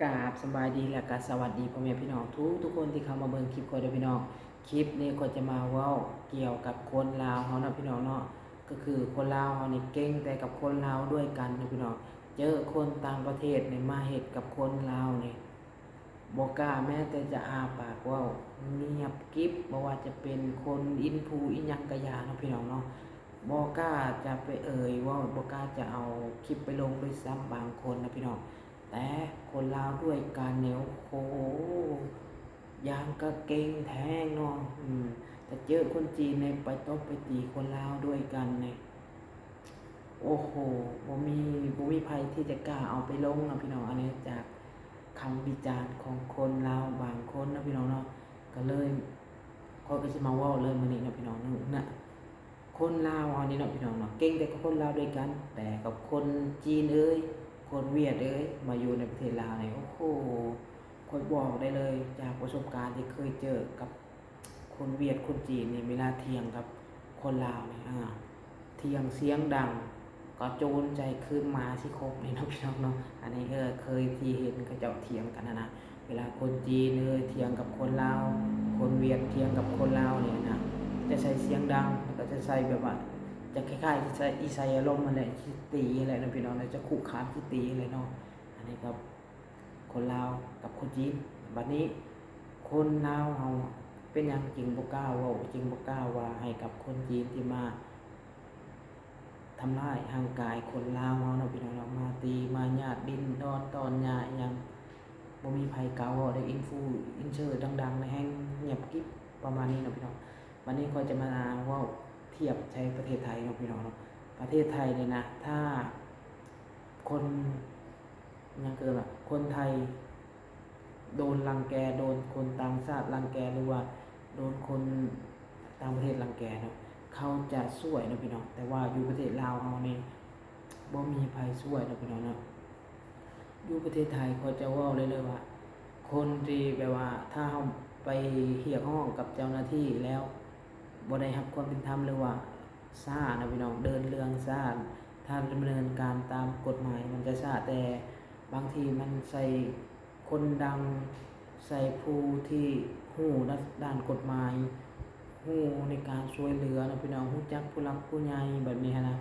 ກາບສະບາຍດີ ແລະກະສະຫວັດດີພໍ່ແມ່ພີ່ນ້ອງທຸກໆຄົນທີ່ເຂົ້າມາເບິ່ງຄລິບຂ້ອຍເດີພີ່ນ້ອງ. ຄລິບນີ້ຂ້ອຍຈະມາເວົ້າກ່ຽວກັບຄົນລາວເຮົາເນາະພີ່ນ້ອງເນາະ, ກໍຄືຄົນລາວເຮົານີ້ເກັ່ງແຕ່ກັບຄົນລາວດ້ວຍກັນເນາະພີ່ນ້ອງ. ເຈີຄົນຕ່າງປະເທດນີ້ມາເຮັດກັບຄົນລາວນີ້ ບໍ່ກ້າແມ້ແຕ່ຈະອ້າປາກເວົ້າ, ງຽບກິບ, ບໍ່ວ່າຈະເປັນຄົນອິນຟູອີ່ຫຍັງກະຢ່າເນາະພີ່ນ້ອງເນາະ, ບໍ່ກ້າຈະໄປເອີ່ຍເວົ້າ, ບໍ່ກ້າຈະເອົາຄລິບໄປລົງດ້ວຍຊ້ຳບາງຄົນນະພີ່ນ້ອງ. ແຕ່ຄົນລາວດ້ວຍກັນນີ້ ໂອ້ໂຫ ຢ່າງກະເກັ່ງແທ້ເນາະ. ອືມ ຖ້າເຈີຄົນຈີນນີ້ໄປຕົບໄປຕີຄົນລາວດ້ວຍກັນນີ້ ໂອ້ໂຫ ບໍ່ມີ ບໍ່ມີໃຜທີ່ຈະກ້າເອົາໄປລົງເນາະພີ່ນ້ອງ. ອັນນີ້ຈາກຄຳວິຈານຂອງຄົນລາວບາງຄົນເນາະພີ່ນ້ອງເນາະ, ກະເລີຍ ຂ້ອຍກະຊິມາເວົ້າເລີຍມື້ນີ້ເນາະພີ່ນ້ອງເນາະ. ຄົນລາວເຮົານີ້ເນາະພີ່ນ້ອງເນາະ ເກັ່ງແຕ່ກັບຄົນລາວດ້ວຍກັນ, ແຕ່ກັບຄົນຈີນເອີຍ ຄົນຫວຽດເອີຍ ມາຢູ່ໃນປະເທດລາວນີ້ ໂອ້ໂຫ ຂ້ອຍບອກໄດ້ເລີຍ ຈາກປະສົບການທີ່ເຄີຍເຈີກັບຄົນຫວຽດ ຄົນຈີນນີ້ ເວລາຖຽງກັບຄົນລາວນີ້ ອາ ຖຽງສຽງດັງ ກະໂຈນໃຈຄືໝາຊິຄົບນີ້ເນາະພີ່ນ້ອງເນາະ. ອັນນີ້ ເອີ ເຄີຍທີ່ເຫັນເຂົາເຈົ້າຖຽງກັນຫັ້ນນະ, ເວລາຄົນຈີນ ເອີ ຖຽງກັບຄົນລາວ, ຄົນຫວຽດຖຽງກັບຄົນລາວນີ້ນະ ຈະໃສ່ສຽງດັງ ແລ້ວກະຈະໃສ່ແບບວ່າ ຈະຄ້າຍໆ ຈະໃສ່ ອີໃສ່ອາລົມຫັ້ນແຫຼະ ຊິຕີຫັ້ນແຫຼະເນາະພີ່ນ້ອງເນາະ, ຈະຄຸກຄາມຊິຕີຫັ້ນແຫຼະເນາະ. ອັນນີ້ກະ ຄົນລາວກັບຄົນຈີນ. ບາດນີ້ຄົນລາວເຮົາເປັນຫຍັງຈຶ່ງບໍ່ກ້າເວົ້າ ຈຶ່ງບໍ່ກ້າວ່າໃຫ້ກັບຄົນຈີນທີ່ມາທຳຮ້າຍຮ່າງກາຍຄົນລາວເຮົາເນາະພີ່ນ້ອງເນາະ, ມາຕີມາຍາດດິນດອນຕອນຫຍ້າອີ່ຫຍັງ ບໍ່ມີໃຜກ້າເວົ້າເດ້. ອິນຟູອິນເຊີດັງໆ ແຮ່ງງຽບກິບ ປະມານນີ້ເນາະພີ່ນ້ອງ. ບາດນີ້ຂ້ອຍຈະມາເວົ້າທຽບໃສ່ປະເທດໄທເນາະພີ່ນ້ອງເນາະ. ປະເທດໄທນີ້ນະ ຖ້າຄົນ ຫຍັງເອີ້ນວ່າ ຄົນໄທໂດນລັງແກ ໂດນຄົນຕ່າງຊາດລັງແກ ຫຼືວ່າໂດນຄົນຕ່າງປະເທດລັງແກເນາະ ເຂົາຈະຊ່ວຍເນາະພີ່ນ້ອງ. ແຕ່ວ່າຢູ່ປະເທດລາວເຮົານີ້ ບໍ່ມີໃຜຊ່ວຍເນາະພີ່ນ້ອງເນາະ. ຢູ່ປະເທດໄທເຂົາຈະເວົ້າໄດ້ເລີຍວ່າ ຄົນທີ່ແບບວ່າ ຖ້າເຮົາໄປຮຽກຮ້ອງກັບເຈົ້າໜ້າທີ່ແລ້ວ ບໍ່ໄດ້ຮັບຄວາມເປັນທຳ ຫຼືວ່າຊ້ານະພີ່ນ້ອງ, ເດີນເລື່ອງຊ້າ, ຖ້າດຳເນີນການຕາມກົດໝາຍມັນຈະຊ້າ, ແຕ່ບາງທີມັນໃສ່ຄົນດັງ, ໃສ່ຜູ້ທີ່ຮູ້ດ້ານກົດໝາຍ, ຮູ້ໃນການຊ່ວຍເຫຼືອນະພີ່ນ້ອງ, ຮູ້ຈັກຜູ້ຫຼັກຜູ້ໃຫຍ່ແບບນີ້ຫັ້ນນະ,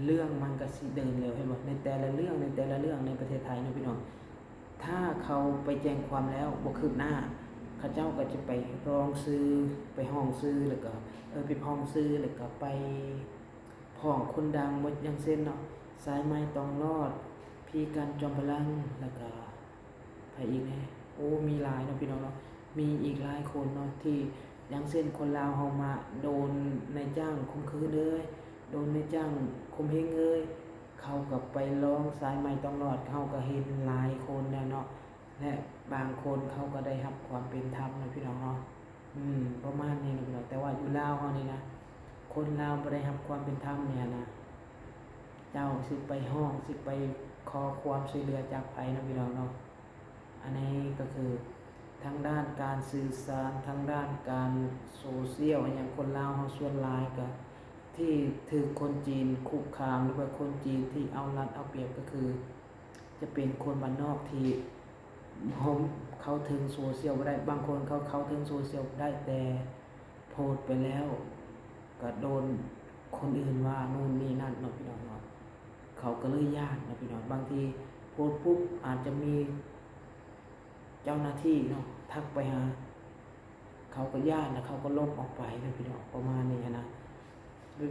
ເລື່ອງມັນກະຊິເດີນເລັວ. ເຫັນບໍ່? ໃນແຕ່ລະເລື່ອງ, ໃນແຕ່ລະເລື່ອງໃນປະເທດໄທນະພີ່ນ້ອງ, ຖ້າເຂົາໄປແຈ້ງຄວາມແລ້ວບໍ່ຄືບໜ້າ, ເຂົາເຈົ້າກໍຈະໄປຮ້ອງຊື່, ໄປຮ້ອງຊື່ ແລ້ວກໍ ເອີ ໄປພ້ອງຊື່ ແລ້ວກໍໄປພ້ອງຄົນດັງໝົດ, ຢ່າງເຊັ່ນເນາະ ສາຍໃໝ່ ຕ້ອງລອດ, ພີກັນ ຈອມພະລັງ ແລ້ວກໍໃຜອີກແດ່? ໂອ້ ມີຫຼາຍເນາະພີ່ນ້ອງເນາະ, ມີອີກຫຼາຍຄົນເນາະ ທີ່ ຢ່າງເຊັ່ນ ຄົນລາວເຮົາມາໂດນນາຍຈ້າງຂົ່ມຂືນເອີຍ, ໂດນນາຍຈ້າງຂົ່ມເຫງເອີຍ, ເຂົາກໍໄປຮ້ອງສາຍໃໝ່ ຕ້ອງລອດ, ເຮົາກໍເຫັນຫຼາຍຄົນແລ້ວເນາະ. ແລະ ບາງຄົນເຂົາກໍໄດ້ຮັບຄວາມເປັນທຳເນາະພີ່ນ້ອງເນາະ. ອືມ ປະມານນີ້ເນາະພີ່ນ້ອງ, ແຕ່ວ່າຢູ່ລາວເຮົານີ້ນະ ຄົນລາວບໍ່ໄດ້ຮັບຄວາມເປັນທຳນີ້ຫັ້ນນະ, ເຈົ້າຊິໄປຮ້ອງ ຊິໄປຂໍຄວາມຊ່ວຍເຫຼືອຈາກໃຜເນາະພີ່ນ້ອງເນາະ. ອັນນີ້ກໍຄືທາງດ້ານການສື່ສານ, ທາງດ້ານການໂຊຊຽວອີ່ຫຍັງ, ຄົນລາວເຮົາສ່ວນຫຼາຍກໍທີ່ຖືກຄົນຈີນຄຸກຄາມ ຫຼືວ່າຄົນຈີນທີ່ເອົາລັດເອົາປຽບ ກໍຄື ຈະເປັນຄົນບ້ານນອກທີ່ເຂົ້າເຖິງໂຊຊຽວບໍ່ໄດ້. ບາງຄົນເຂົາເຂົ້າເຖິງໂຊຊຽວໄດ້ ແຕ່ໂພສໄປແລ້ວກໍໂດນຄົນອື່ນວ່າໂນ່ນນີ້ນັ້ນເນາະພີ່ນ້ອງເນາະ, ເຂົາກໍເລີຍຢ້ານເນາະພີ່ນ້ອງ. ບາງທີໂພສປຸບອາດຈະມີເຈົ້າໜ້າທີ່ເນາະທັກໄປຫາ, ເຂົາກໍຢ້ານ ແລ້ວເຂົາກໍຫຼົບອອກໄປເນາະພີ່ນ້ອງ, ປະມານນີ້ຫັ້ນນະ.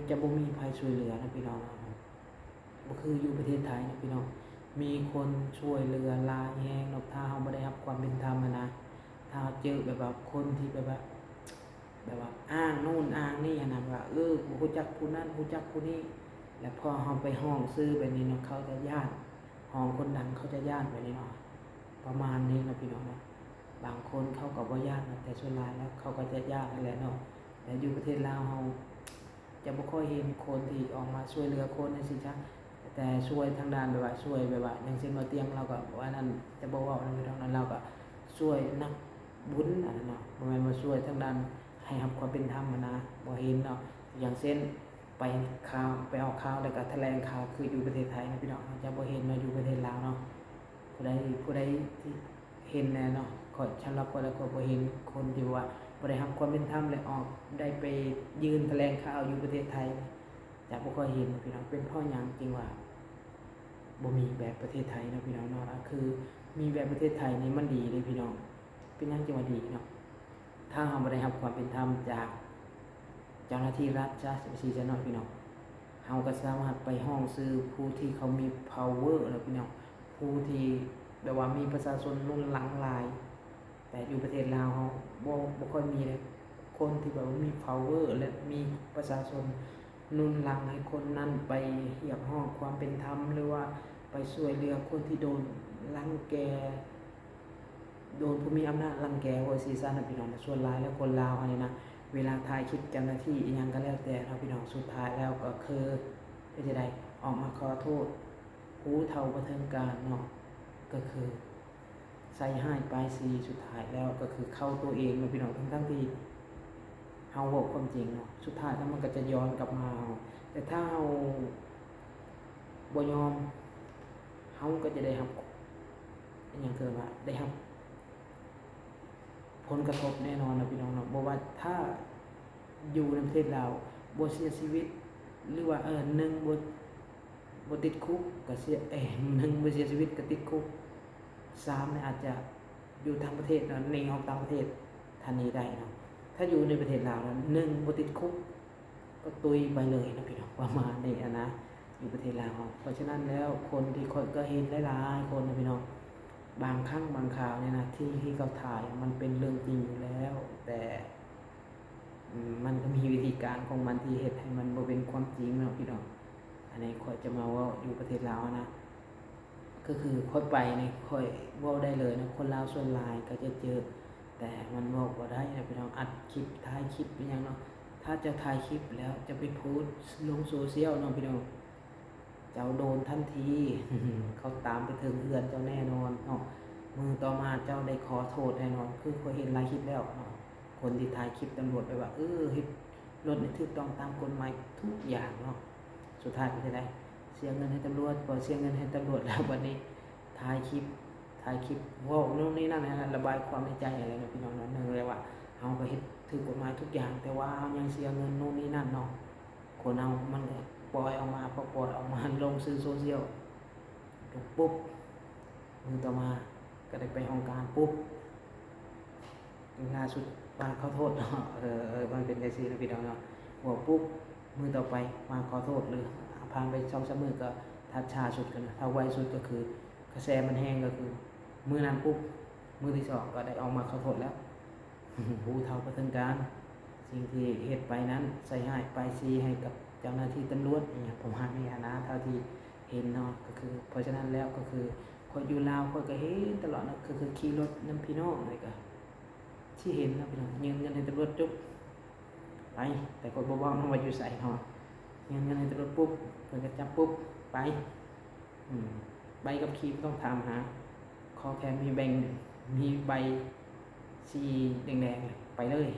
ຈະບໍ່ມີໃຜຊ່ວຍເຫຼືອເນາະພີ່ນ້ອງເນາະ. ບໍ່ຄືຢູ່ປະເທດໄທເນາະພີ່ນ້ອງ, ມີຄົນຊ່ວຍເຫຼືອຫຼາຍແຮງເນາະ. ຖ້າເຮົາບໍ່ໄດ້ຮັບຄວາມເປັນທຳຫັ້ນນະ, ຖ້າເຮົາເຈີແບບວ່າຄົນທີ່ແບບວ່າ ແບບວ່າອ້າງໂນ່ນອ້າງນີ້ຫັ້ນນະ, ວ່າ ເອີ ບໍ່ຮູ້ຈັກຜູ້ນັ້ນ ຮູ້ຈັກຜູ້ນີ້, ແລ້ວພໍເຮົາໄປຮ້ອງຊື່ແບບນີ້ເນາະ ເຂົາຈະຢ້ານ, ຮ້ອງຄົນດັງເຂົາຈະຢ້ານແບບນີ້ເນາະ, ປະມານນີ້ເນາະພີ່ນ້ອງເນາະ. ບາງຄົນເຂົາກໍບໍ່ຢ້ານນະ, ແຕ່ສ່ວນຫຼາຍແລ້ວເຂົາກໍຈະຢ້ານຫັ້ນແຫຼະເນາະ. ແຕ່ຢູ່ປະເທດລາວເຮົາ ຈະບໍ່ຄ່ອຍເຫັນຄົນທີ່ອອກມາຊ່ວຍເຫຼືອຄົນຈັ່ງຊີ້ຊະ, ແຕ່ຊ່ວຍທາງດ້ານແບບວ່າ ຊ່ວຍແບບວ່າ ຢ່າງເຊັ່ນວ່າຕຽງ ລາວກໍວ່ານັ້ນ ຈະບໍ່ເວົ້ານຳເລື່ອງນັ້ນ, ລາວກໍຊ່ວຍນັກບຸນອັນນັ້ນເນາະ, ບໍ່ແມ່ນວ່າຊ່ວຍທາງດ້ານໃຫ້ຮັບຄວາມເປັນທຳຫັ້ນນະ, ບໍ່ເຫັນເນາະ. ຢ່າງເຊັ່ນ ໄປຂ່າວ ໄປອອກຂ່າວ ແລ້ວກໍຖະແຫຼງຂ່າວ ຄືຢູ່ປະເທດໄທນະພີ່ນ້ອງ, ເຮົາຈະບໍ່ເຫັນເນາະ ຢູ່ປະເທດລາວເນາະ. ຜູ້ໃດ ຜູ້ໃດທີ່ເຫັນແດ່ເນາະ ຂ້ອຍ ສຳລັບຂ້ອຍແລ້ວ ຂ້ອຍບໍ່ເຫັນຄົນທີ່ວ່າບໍ່ໄດ້ຮັບຄວາມເປັນທຳ ແລະ ອອກ ໄດ້ໄປຢືນຖະແຫຼງຂ່າວຢູ່ປະເທດໄທ ຈະບໍ່ຄ່ອຍເຫັນພີ່ນ້ອງ. ເປັນເພາະຫຍັງຈຶ່ງວ່າບໍ່ມີແບບປະເທດໄທເນາະພີ່ນ້ອງເນາະ? ຄືມີແບບປະເທດໄທນີ້ມັນດີເດ້ພີ່ນ້ອງ. ເປັນຫຍັງຈຶ່ງວ່າດີເນາະ? ຖ້າເຮົາບໍ່ໄດ້ຮັບຄວາມເປັນທຳຈາກເຈົ້າໜ້າທີ່ລັດຊະ ຊິວ່າຊັ້ນເນາະພີ່ນ້ອງ, ເຮົາກໍສາມາດໄປຮ້ອງຊື່ຜູ້ທີ່ເຂົາມີພາວເວີເນາະພີ່ນ້ອງ, ຜູ້ທີ່ແບບວ່າມີປະຊາຊົນໜູນຫຼັງຫຼາຍ. ແຕ່ຢູ່ປະເທດລາວເຮົາບໍ່ ບໍ່ຄ່ອຍມີເດ້ ຄົນທີ່ແບບວ່າມີພາວເວີ ແລະ ມີປະຊາຊົນໜູນຫຼັງໃຫ້ຄົນນັ້ນໄປຮຽກຮ້ອງຄວາມເປັນທຳ ຫຼືວ່າໄປຊ່ວຍເຫຼືອຄົນທີ່ໂດນລັງແກ ໂດນຜູ້ມີອຳນາດລັງແກ ວ່າຊີ້ຊັ້ນນະພີ່ນ້ອງ. ສ່ວນຫຼາຍແລ້ວຄົນລາວເຮົານີ້ນະ ເວລາຖ່າຍຄລິບເຈົ້າໜ້າທີ່ອີ່ຫຍັງກໍແລ້ວແຕ່ເນາະພີ່ນ້ອງ, ສຸດທ້າຍແລ້ວກໍຄືເຮັດຈັ່ງໃດ? ອອກມາຂໍໂທດ ຮູ້ເທົ່າບໍ່ເຖິງການເນາະ, ກໍຄືໃສ່ຮ້າຍປ້າຍສີ, ສຸດທ້າຍແລ້ວກໍຄືເຂົ້າຕົວເອງເນາະພີ່ນ້ອງ. ທັງໆທີ່ເຮົາເວົ້າຄວາມຈິງເນາະ, ສຸດທ້າຍແລ້ວມັນກໍຈະຍ້ອນກັບມາເຮົາ. ແຕ່ຖ້າເຮົາບໍ່ຍອມ ເຮົາກໍຈະໄດ້ຮັບ ອີ່ຫຍັງ ເອີ້ນວ່າໄດ້ຮັບ ຜົນກະທົບແນ່ນອນນະພີ່ນ້ອງເນາະ. ບໍ່ວ່າຖ້າຢູ່ໃນປະເທດລາວບໍ່ເສຍຊີວິດ ຫຼືວ່າ ເອີ ໜຶ່ງ ບໍ່ ບໍ່ຕິດຄຸກກໍເສຍ ເອີ ໜຶ່ງ ບໍ່ເສຍຊີວິດກໍຕິດຄຸກ, ສາມ ອາດຈະຢູ່ຕ່າງປະເທດເນາະ ໜີອອກຕ່າງປະເທດ ຖ້າໜີໄດ້ເນາະ. ຖ້າຢູ່ໃນປະເທດລາວນະ ໜຶ່ງ ບໍ່ຕິດຄຸກ ກໍຕຸຍໄປເລີຍນະພີ່ນ້ອງ ປະມານນີ້ຫັ້ນນະ ຢູ່ປະເທດລາວເຮົາ. ເພາະສະນັ້ນແລ້ວ ຄົນທີ່ຂ້ອຍກໍເຫັນຫຼາຍໆຄົນນະພີ່ນ້ອງ ບາງຄັ້ງບາງຄາວນີ້ນະ ທີ່ ທີ່ເຂົາຖ່າຍມັນເປັນເລື່ອງຈິງຢູ່ແລ້ວ ແຕ່ ອືມ ມັນກໍມີວິທີການຂອງມັນທີ່ເຮັດໃຫ້ມັນບໍ່ເປັນຄວາມຈິງເນາະພີ່ນ້ອງ. ອັນນີ້ຂ້ອຍຈະມາເວົ້າຢູ່ປະເທດລາວນະ ກໍຄືຂ້ອຍໄປນີ້ ຂ້ອຍເວົ້າໄດ້ເລີຍເນາະ, ຄົນລາວສ່ວນຫຼາຍກໍຈະເຈີ ແຕ່ມັນເວົ້າບໍ່ໄດ້ນະພີ່ນ້ອງ, ອັດຄລິບ ຖ່າຍຄລິບ ເປັນຫຍັງເນາະ. ຖ້າເຈົ້າຖ່າຍຄລິບແລ້ວ ເຈົ້າໄປໂພສລົງໂຊຊຽວເນາະພີ່ນ້ອງ, ເຈົ້າໂດນທັນທີ, ເຂົາຕາມໄປເຖິງເຮືອນເຈົ້າແນ່ນອນເນາະ. ມື້ຕໍ່ມາເຈົ້າໄດ້ຂໍໂທດແນ່ນອນ, ຄືຂ້ອຍເຫັນຫຼາຍຄລິບແລ້ວເນາະ, ຄົນທີ່ຖ່າຍຄລິບຕຳຫຼວດແບບວ່າ ເອີ ເຮັດລົດໃຫ້ຖືກຕ້ອງຕາມກົດໝາຍທຸກຢ່າງເນາະ. ສຸດທ້າຍເປັນຈັ່ງໃດ? ເສຍເງິນໃຫ້ຕຳຫຼວດ, ພໍເສຍເງິນໃຫ້ຕຳຫຼວດແລ້ວ ບັດນີ້ຖ່າຍຄລິບ ຖ່າຍຄລິບເວົ້າໂນ່ນນີ້ນັ້ນ ລະບາຍຄວາມໃນໃຈຫັ້ນແຫຼະເນາະພີ່ນ້ອງເນາະ. ເນື່ອງຈາກວ່າເຮົາກໍເຮັດຖືກກົດໝາຍທຸກຢ່າງ ແຕ່ວ່າເຮົາຍັງເສຍເງິນໂນ່ນນີ້ນັ້ນເນາະ. ຄົນເຮົາມັນກໍປ່ອຍອອກມາ ພໍປ່ອຍອອກມາລົງສື່ໂຊຊຽວປຸບ ມື້ຕໍ່ມາກໍໄດ້ໄປຫ້ອງການປຸບ ລ່າສຸດມາຂໍໂທດເນາະ. ເອີ ເອີ ມັນເປັນຈັ່ງຊີ້ນະພີ່ນ້ອງເນາະ, ເວົ້າປຸບ ມື້ຕໍ່ໄປມາຂໍໂທດ ຫຼືຜ່ານໄປສອງສາມມື້ກໍທັດຊ້າສຸດ ກໍຖ້າໄວສຸດກໍຄືກະແສມັນແຮງ ກໍຄືມື້ນັ້ນປຸບ ມື້ທີສອງກໍໄດ້ອອກມາຂໍໂທດແລ້ວ. ຮູ້ເທົ່າບໍ່ເຖິງການ, ສິ່ງທີ່ເຮັດໄປນັ້ນໃສ່ຮ້າຍປ້າຍສີໃຫ້ກັບເຈົ້າໜ້າທີ່ຕຳຫຼວດ ອີ່ຫຍັງປະມານນີ້ຫັ້ນນະ ເທົ່າທີ່ເຫັນເນາະ. ກໍຄື ເພາະສະນັ້ນແລ້ວກໍຄື ຂ້ອຍຢູ່ລາວ ຂ້ອຍກໍເຫັນຕະຫຼອດເນາະ, ຄື ຄືຂີ່ລົດນຳພີ່ນ້ອງນີ້ກໍ ທີ່ເຫັນເນາະພີ່ນ້ອງ, ຍື່ນເງິນໃຫ້ຕຳຫຼວດ ຈົບ ໄປ. ແຕ່ຂ້ອຍບໍ່ບອກນຳວ່າຢູ່ໃສເນາະ, ຍື່ນເງິນໃຫ້ຕຳຫຼວດປຸບ ເພິ່ນກໍຈັບປຸບ ໄປ. ອືມ ໃບຂັບຂີ່ບໍ່ຕ້ອງຖາມຫາ, ຂໍແຄ່ມີແບ່ງ ມີໃບສີແດງໆ ໄປເລີຍ.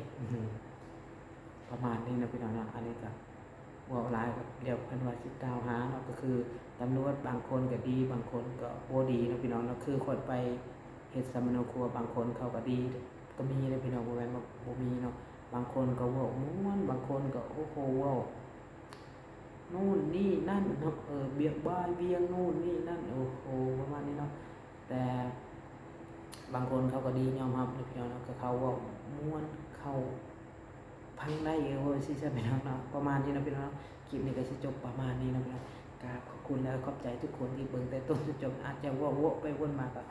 ປະມານນີ້ນະພີ່ນ້ອງເນາະ. ອັນນີ້ກໍ ເວົ້າຫຼາຍກໍດຽວເພິ່ນວ່າຊິກ່າວຫາເນາະ, ກໍຄືຕຳຫຼວດບາງຄົນກໍດີ ບາງຄົນກໍບໍ່ດີເນາະພີ່ນ້ອງເນາະ. ຄືຂ້ອຍໄປເຮັດສຳມະໂນຄົວ ບາງຄົນເຂົາກໍດີກໍມີເດ້ພີ່ນ້ອງ, ບໍ່ແມ່ນວ່າບໍ່ມີເນາະ. ບາງຄົນກໍເວົ້າມ່ວນ ບາງຄົນກໍ ໂອ້ໂຫ ເວົ້າໂນ່ນນີ້ນັ້ນເນາະ, ເອີ ບຽກບາຍບຽງໂນ່ນນີ້ນັ້ນ ໂອ້ໂຫ ປະມານນີ້ເນາະ. ແຕ່ບາງຄົນເຂົາກໍດີ ຍອມຮັບເນາະພີ່ນ້ອງເນາະ, ກໍເຂົາເວົ້າມ່ວນ ເຂົາ ຟັງໄດ້ ເອີ ເວົ້າຊີ້ຊະພີ່ນ້ອງເນາະ. ປະມານນີ້ເນາະພີ່ນ້ອງເນາະ, ຄລິບນີ້ກໍຊິຈົບປະມານນີ້ເນາະພີ່ນ້ອງ. ກາບຂອບຄຸນ ແລະ ຂອບໃຈທຸກຄົນທີ່ເບິ່ງແຕ່ຕົ້ນຈົນຈົບ. ອາດຈະເວົ້າວະໄປວົນມາ ກໍ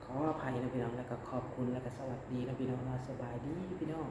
ຂໍອະໄພເນາະພີ່ນ້ອງ, ແລ້ວກໍຂອບຄຸນ ແລ້ວກໍສະຫວັດດີເນາະພີ່ນ້ອງເນາະ. ສະບາຍດີພີ່ນ້ອງ.